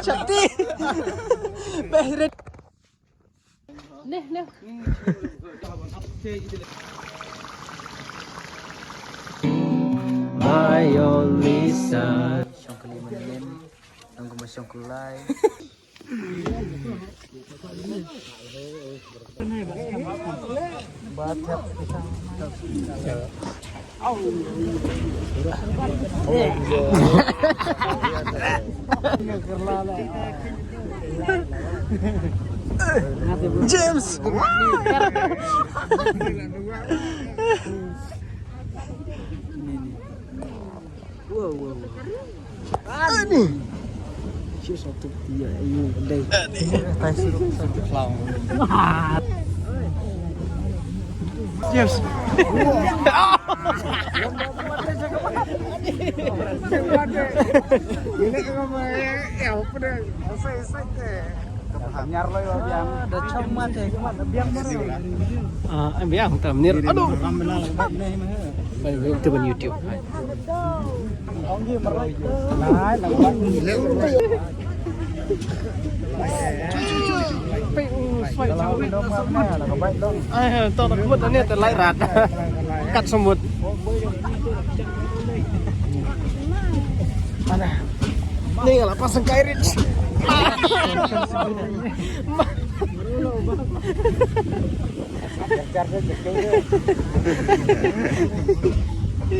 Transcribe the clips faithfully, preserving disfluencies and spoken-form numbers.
Chapti. Behret. Neh, neh. My only son. Shong kali manin. Nang kuma shong kulai. James. Wow, wow, wow. Ani. Sio satu dia, ayo, dai. Yes. Ah, biang tam nir. Aduh. Bai, bai, tu ban YouTube. Ai, to na kut ani te lai rat. Kat semut. Mana? Ni lah pasang kairit.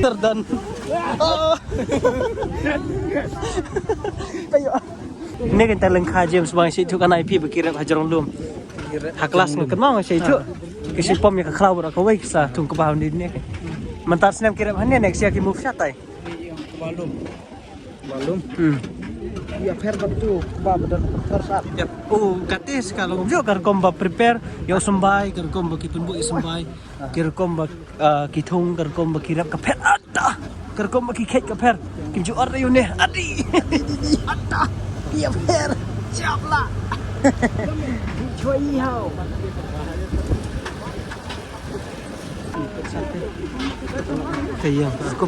Terdan. Oh. Ayo. Ni kan taleng ka James bang shi tu kan ai pi ba ki rep ha jrong lum. Ha klas ngan kan ma shi tu. Ki shi pom ïa ka khraw ba ka wei sa tung ka ba ni ni. Mynta snem ki rep ha ni next year ki move shatai. Balum. Balum. Hmm. Ïa pher ba tu ba ba dan pher sat. Yep. Oh, kate sekarang jong ka rukom ba prepare ïa u symbai, ka rukom ba ki pynbuh ïa u symbai, ka rukom ba, ah, ki thung, ka rukom ba ki rep ka pher. Ata. Ka rukom ba ki khet ka pher. Kim ju or ïa u ne. Adi. Ata. Ïa pher. Jap la. Choi hao. Kaya, aku.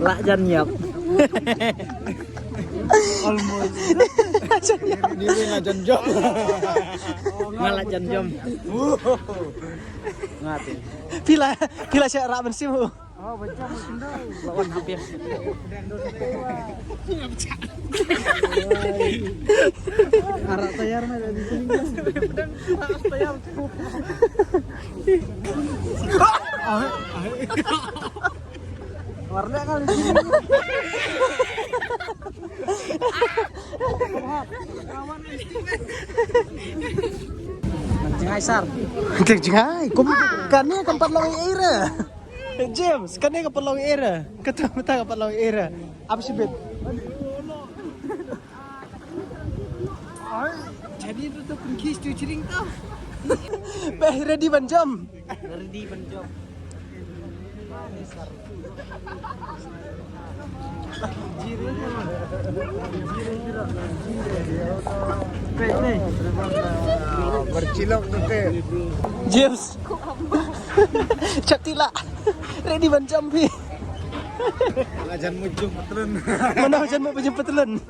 Lah jan yap. Almost. Ni win lah jan jom. Ngalah jan jom. Ngati. Pila, pila syak rak mensim. Oh, baca mungkin dah. Lawan habis. Arak tayar mah dari sini. Arak tayar. Warna kali. Jingai sar. Jingai, kum kane kan pat long ira. James, kane ka pat long era. Kata mata ka pat long era. Apa sibit? Jadi tu tu kun kis tu chiring tu. Beh, ready ban jump. Ready ban jump. Bercilok tu ke. James. Chap tila. Ready ban jump hi. Ajan mujung petelun. Mana ajan mujung petelun?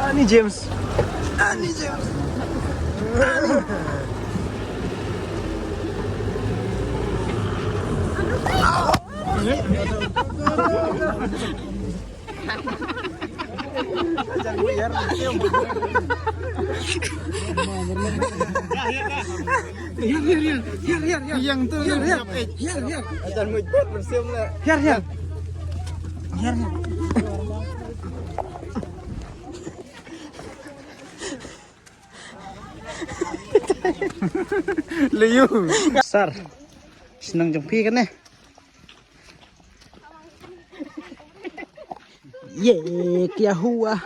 Ani James. Ani James. Hiar, hiar, hiar. Hiar, hiar, hiar. Yang tu, hiar, hiar. Hiar, hiar. Ajan mujbur bersium lah. Hiar, hiar. Hiar, hiar. Liu. Sar. Shnong jong phi kane? Ye, kya hua?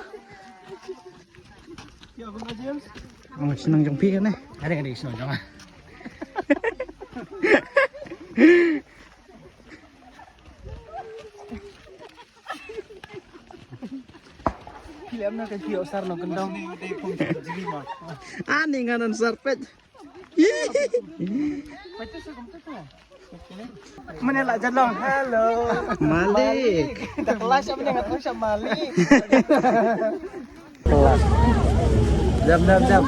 Oh, shnong jong phi kane? Ada, ada shnong jong. Phi lem na ka phi o sar no kendong. Ani nganan sar pet. Mane la jalong. Hello. Malik. Dah kelas apa dengan tu sama Malik? Kelas. Jam, jam, jam.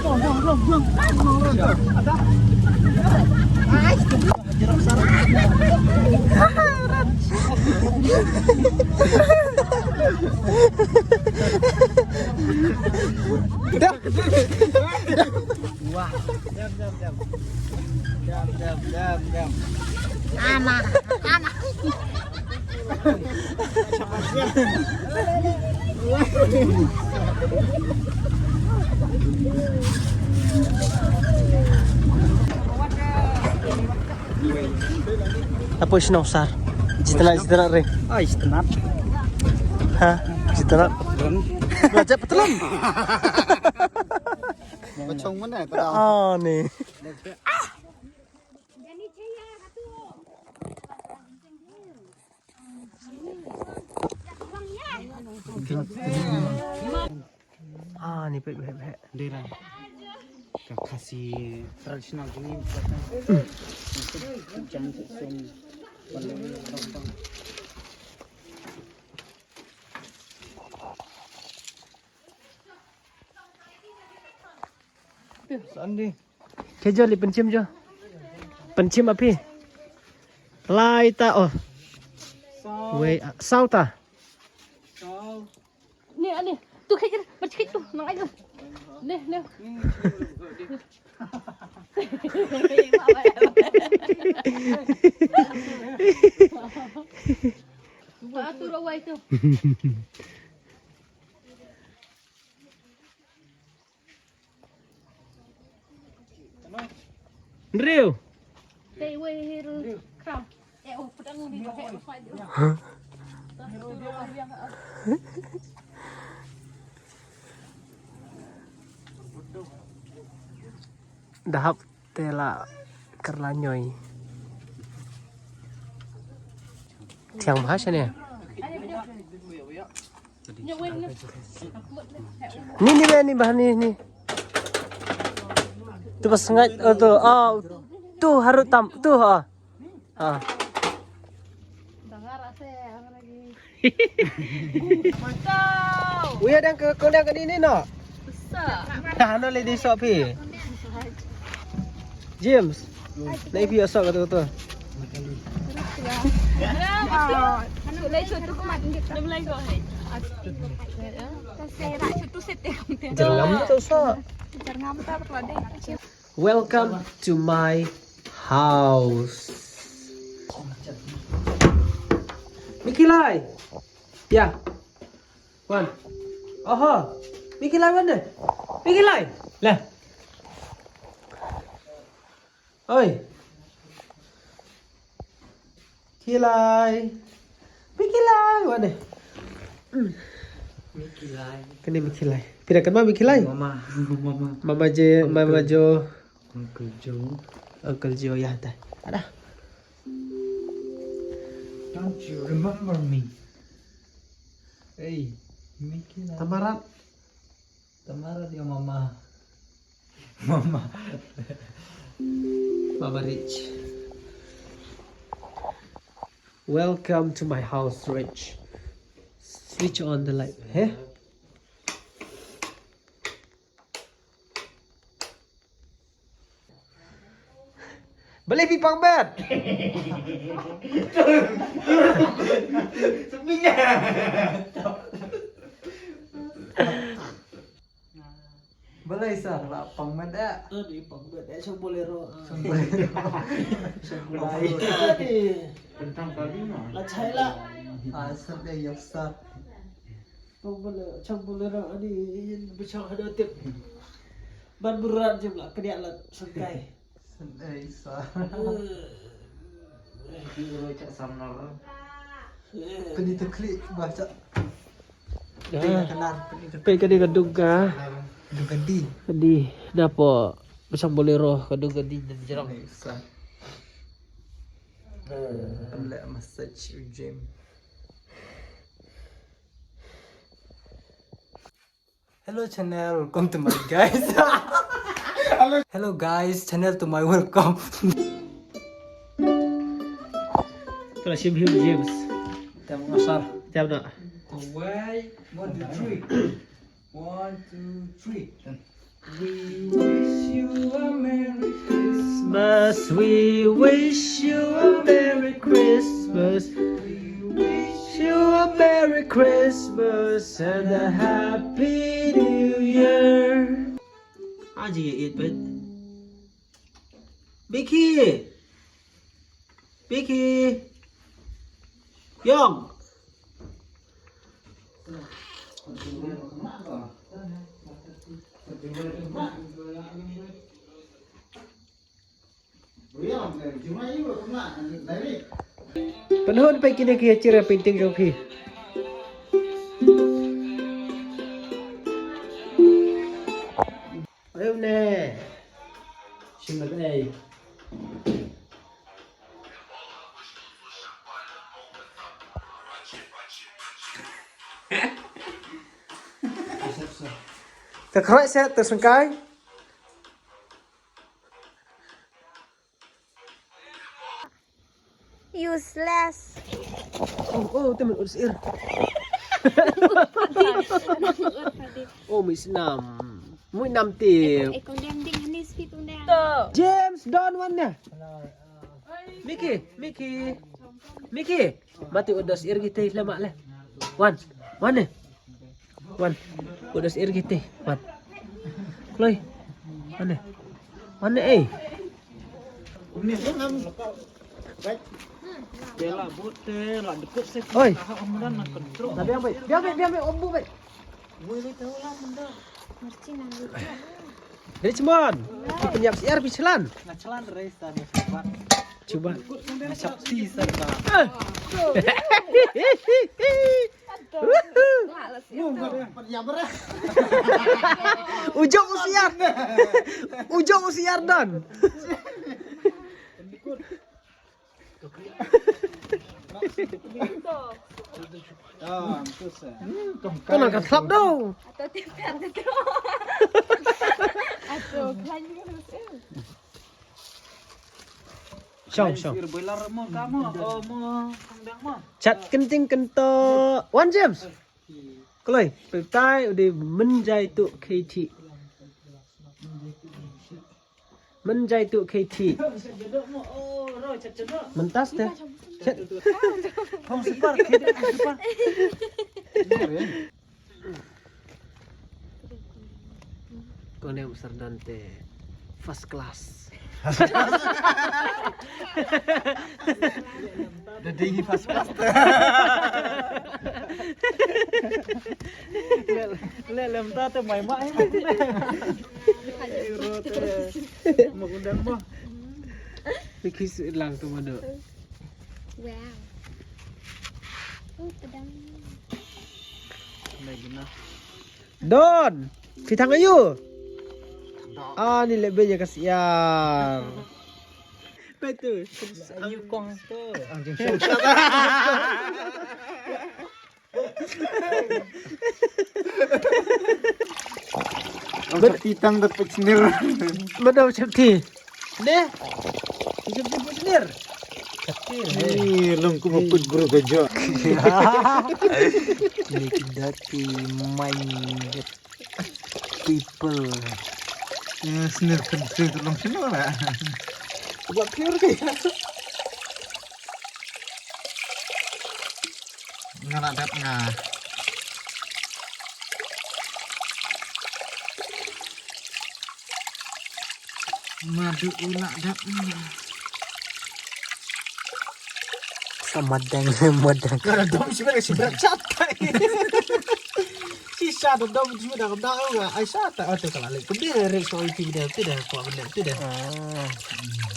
Dah. Wah. Jam, jam, jam. Jam, jam, jam, jam. Anak, anak. Apa shnong sar? Jitna, jitna re. Ai, jitna. Ha? Jitna. Belajar petelem. Bacong mana? Ah, ni. Ah, ni pek, pek, pek. Dera. Ka Khasi traditional gini. Jangan sesum. Sandi. Ke jo li pynchim jo. Pynchim api. Lai ta oh. Wei, ah, saw ta. Ni ani. Tu khit, khit tu nang ayo. Ni, ni. Tu rawai tu. Hynriew. Tei wei hiru kram. Eh, oh, pedang ni. Dahap tela kerlanyoi. Tiang bahasa ni. Ni, ni, ni, bah, ni, ni. Tu pas sengaja, oh, tu. Oh, tu harus tam, tu, ah. Ah. Uya dang ke kau dang ke ni, ni, no. Dah no le di shop hi. James. Nai phi asok kata kata. Jangan tu sa. Welcome to my house. Mikilai. Ya. Wan. Oho. Mikilai wan deh. Mikilai. Lah. Oi. Kilai. Mikilai wan deh. Mikilai. Kene Mikilai. Pira kan ma Mikilai? Mama. Mama. Mama je, Mama jo. Uncle Joe. Uncle Joe ya ta. Ada. Don't you remember me? Hey, Mikilai. Tamarat. Tamarat ya mama. Mama. Mama Rich. Welcome to my house, Rich. Switch on the light. Heh? Balei phi pang bet? Sepinya. Balei sa la pang met eh. Ani pang met eh, shong Bolero. Shong Bolero. Shong Bolero. Ani. Kentang kali mah. La chai la. Ah, sat eh, yak sat. Pang Bolero, shong Bolero, ani yin bishong hada tip. Ban berat jim la, kediak la sengkai. Sat eh, sa. Kini teklik baca. Pei ka nar, pei ka di ka duk ka. Duk ka di. Ka di. Napo pasang Bolero ka duk ka di dan jerang. Sa. Pynleh massage u Jim. Hello channel, welcome to my guys. Hello guys, channel to my welcome. Terima kasih James. Tama nga sar. Tama na. Away. One, two, three. One, two, three. We wish you a Merry Christmas. We wish you a Merry Christmas. We wish you a Merry Christmas and a Happy New Year. Aji ya it bet. Biki. Biki. Yong. Pynhun peit kine ki ha chira painting jong ki. Ayo ne. Shin na ei. Te khroit se te sengkai. Useless. Oh, oh, te men ut sir. Oh, mui snam. Mui nam te. Eh, kong dang ding hanis pi kong dang. James, Don wan ne. Mickey, Mickey. Mickey. Mati udah sir kita lama le. Wan. Wan ne. Wan. Udah sir kita. Wan. Kloi. Wan ne. Wan ne eh. Oi. Biang bai, biang bai, biang bai, ombu bai. Richmond. Kita nyap siar pichlan. Cuba. Ngachap ti sarba. Ujok usiar. Ujok usiar dan. Kau nak slap dong. Atau tiap kali tu. Atau kan. Shong, shong. Chat kenting kento. Wan James. Kloi, pyrtai u dei mynjai tu Katie. Mynjai tu Katie. Myntas te. Chat. Hong super, Katie, hong super. Kong ne besar dante first class. Dadi first class. Le lem ta te mai mai. Ai ro te. Mo undang mo. Ni kis lang tu mano. Wow. Oh, pedang. Lagi na. Don, phi thang ayu. Ah, ni leh benya ka siar. Betul. Ayu kong tu. Ang jing shong. Ang sati tang da pecnir. Madam sati. Ne? Sati pecnir. Sati. Ni long ku maput guru gajah. Ni kita ti main. People. Ya, sendiri kentut tolong sini lah. Buat pure ke? Nga nak dap nga. Madu ula dak. Sa madang, madang. Ka dom shi brak, shi brak chatai. Shi sa da dom shi brak da nga. Ai sa ta, oh, tu ka la leh. Kembe re so iti da, ti da, ko ne ti da. Ah.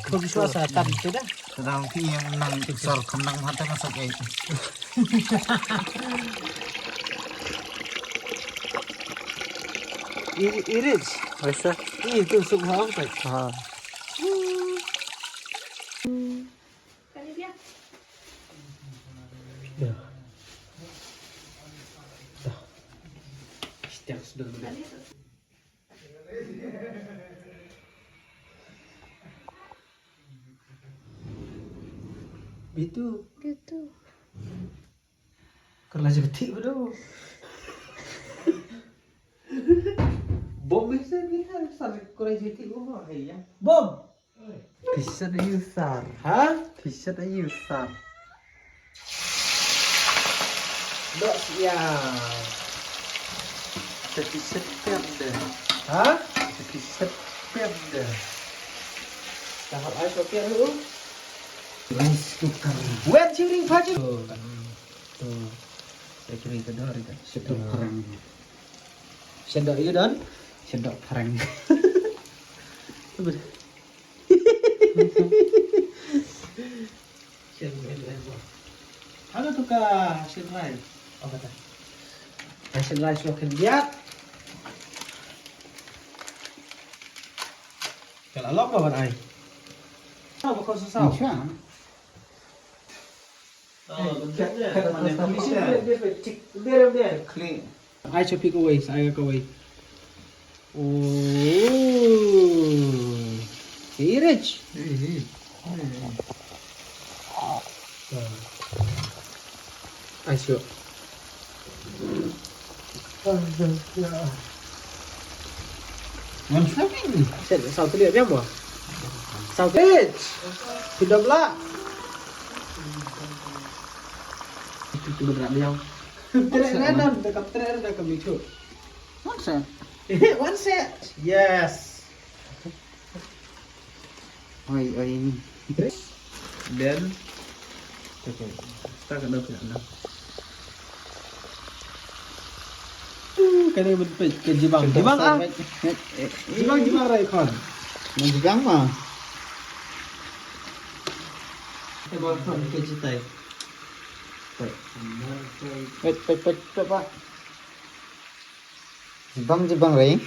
Ko bi swa sa tan ti da. Sedang pi yang nang sor kemnang mata masak ai. Iris. Aisyah. Itu suk hau tak. Ha. Bitu. Bitu. Kerla jeti bedo. Bom bisa kita sar kerla jeti oh ya. Bom. T-shirt ayu sar. Ha? T-shirt ayu sar. Dok siang. Sa t-shirt pem de. Ha? Sa t-shirt pem de. Tahap ai so pem lu. Rice cooker. Wen chiring phaji. Tu. Saya kira kita dah hari kan. Sedok prank. Sedok you don. Sedok prank. Halo tu ka Hasil Rai. Oh kata. Hasil Rai suka kerja. Kalau lok ba ban ai. Apa kau susah? Insya. Ai, sa phi kawei, sa ai kawei. Oh. Hey, Rich. Ai, sio. Ngan sa ni. Set, sa tu lihat dia apa? Sa tu. Rich. Tidak lah. Itu tu berat dia. Treh na nan, da ka treh da ka mitu. One set. One set. Yes. Oi, oi. Then, okay. Ta ka dok na. Ka dei ban peit ka jibang. Jibang ah. Jibang, jibang rai kon. Nang jibang ma. Ka ba kon ka jitai. Peit, peit, peit, peit, peit, ba. Jibang, jibang, Rai.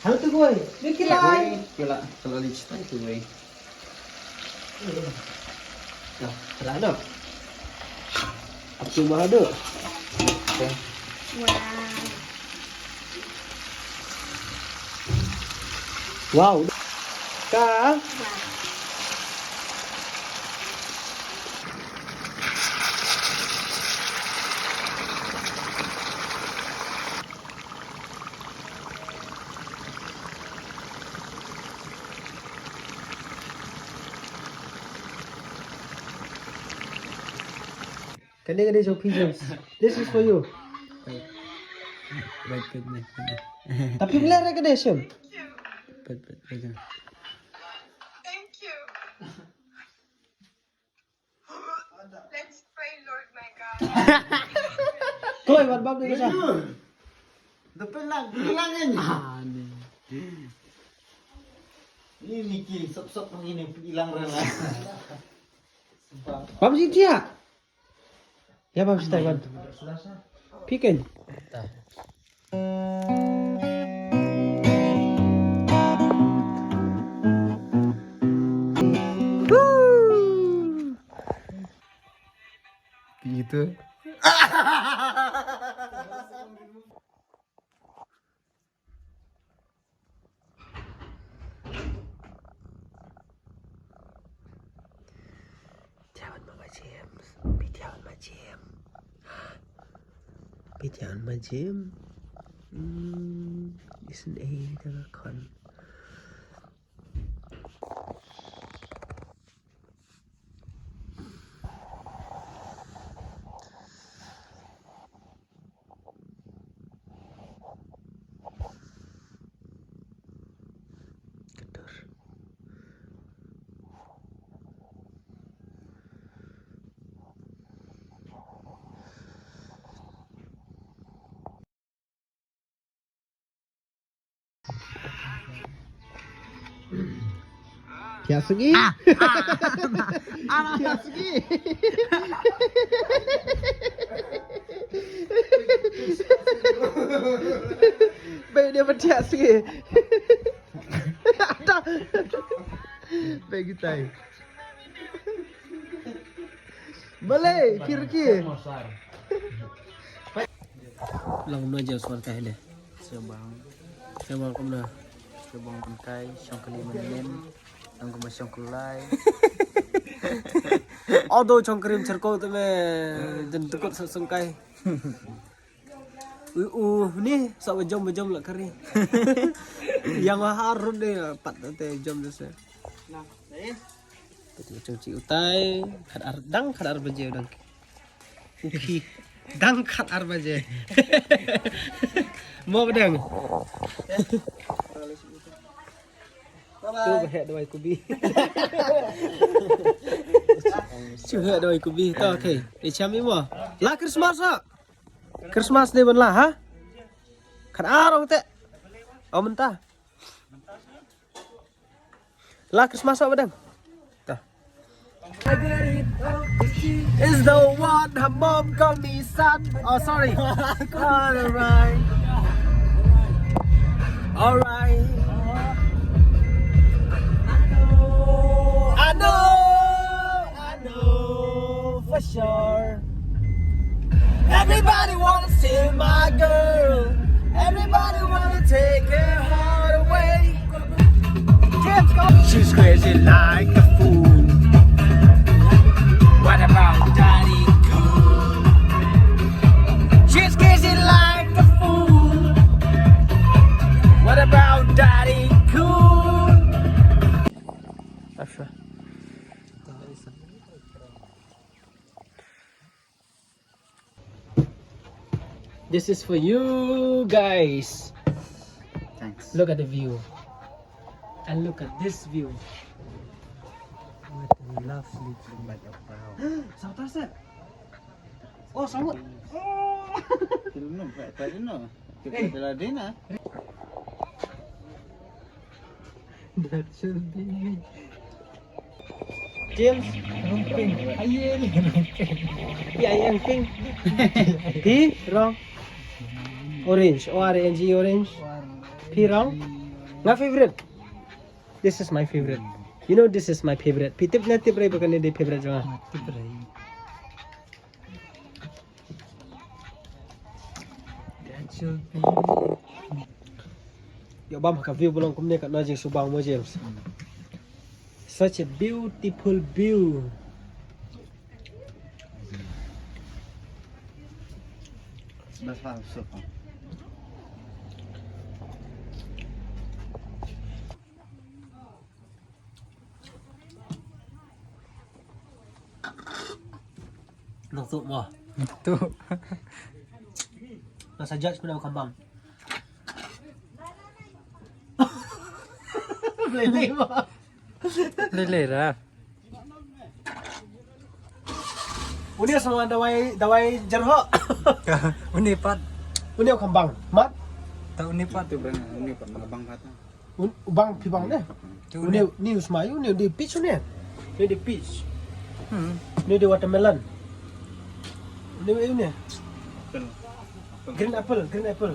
Halo tu boy, ni kila. Kila, kila li chitai tu boy. Dah, dah, dah. Aku mah ada. Wow. Wow. Ka? Wow. Kane, kane, jong phi, James. This is for you. Wait, wait, wait, wait. Tapi bila ada kane, James. Wait, wait, wait. Thank you. Let's pray, Lord my God. Kloi, wat bab ni ka. Depan lang, bilang kan. Ah, ni. Ini ki sop-sop ini hilang rela. Bab si dia. Ya, bab si Taiwan. Piken. Gitu. Jawan ma James, pi jawan ma James. Pi jawan ma James. Hmm. Isn't he the con? Thiah sagi. Ah, ah, ah, ah. Thiah sagi. Bai, dia pun thiah sagi. Bai kita. Balei, kir ki. Long no jauh suan kai deh. Sebang. Sebang kumna. Sebang pengkai, syong kali menin. Nang kuma syong kulai. Odo chong krim cherko tu me. Dan tekut sesengkai. U, u, ni sa bejam bejam lah kari. Yang harun ni pat te jam tu se. Nah, eh. Betul cong ci utai, khat ar dang khat ar baje dang. Uki. Dang khat ar baje. Mo bedang. Tu bahek dawai kubi. Cuhek dawai kubi. To, okay. Icham imo. La Christmas ah. Christmas ni ban la ha. Khat ar ong te. Om ta. La Christmas ah bedang. Ta. Is the one her mom call me son. Oh, sorry. Alright. Alright. I know, I know for sure. Everybody wanna see my girl. Everybody wanna take her heart away. She's crazy like a fool. What about Daddy Cool? She's crazy like a fool. What about Daddy Cool? This is for you guys. Thanks. Look at the view. And look at this view. What a lovely view. Like a flower. Saut asal. Oh, saut. Oh. Kita minum, tak, tak minum. Kita Eh. Telah dinner. That should be James Rumping. Aye, Rumping. Ya, yang pink. Phi, Rong. Orange. O R A N G E, orange. Phi, Rong. Nga favorite. This is my favorite. You know, this is my favorite. Phi tip na tip rai ba kane dei favorite jong nga. Tip rai. Ïa bam ha ka view ba long kumne katno jingsubang mo James. Such a beautiful view. Best part of Sukkur. Nangtuh mo. Nangtuh. Nang sa judge kumno kambang. Lele mo. Lele ra. Uni sa dawai, dawai jerho. Uni pat. Uni kambang. Mat. Ta uni pat. Tu bang, uni pat, bang pat. Un, u bang phi bang ne? Uni, uni u smai, uni u dei peach uni. Uni dei peach. Hmm. Uni dei watermelon. Uni, uni. Apple. Green apple, green apple.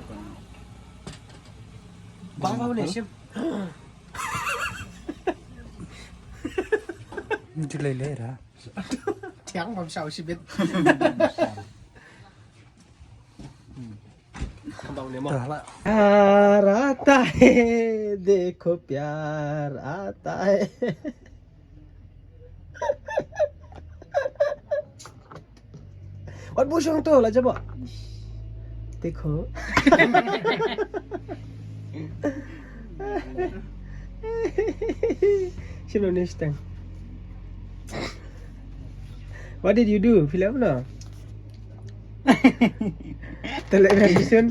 Bang bang uni sim. Ju lei lei ra. Thiang bam shau shibit. Kambang ne mo. Pyar aata hai, dekho pyar aata hai. Wat bu shong to la jabo. Dekho. Shim noh uni shiteng. What did you do? Phi leh kumno? Te leh ïa ka shisien.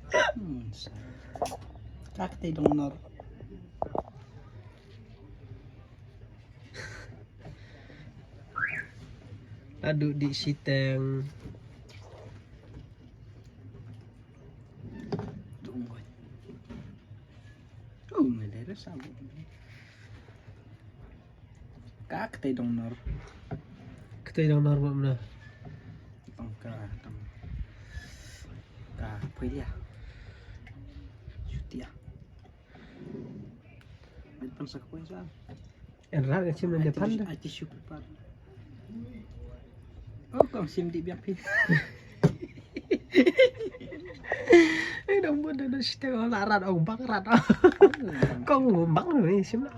Hmm, sa. Ka ktei dongnor. Naduh dih shiteng. Dung ngai. Oh, ngai dei re sabut. Ka ktei dongnor. Ktei dongnor map na. Tong ka tong. Ka pui dia. Shutia. Met pan sa ka pui sa. En rat ka chim na Depan da. Ai tissue paper. Oh, kong sim di biang phi. Eh, dong bun da shiteng la rat ong bang rat. Kong bang ni sim la.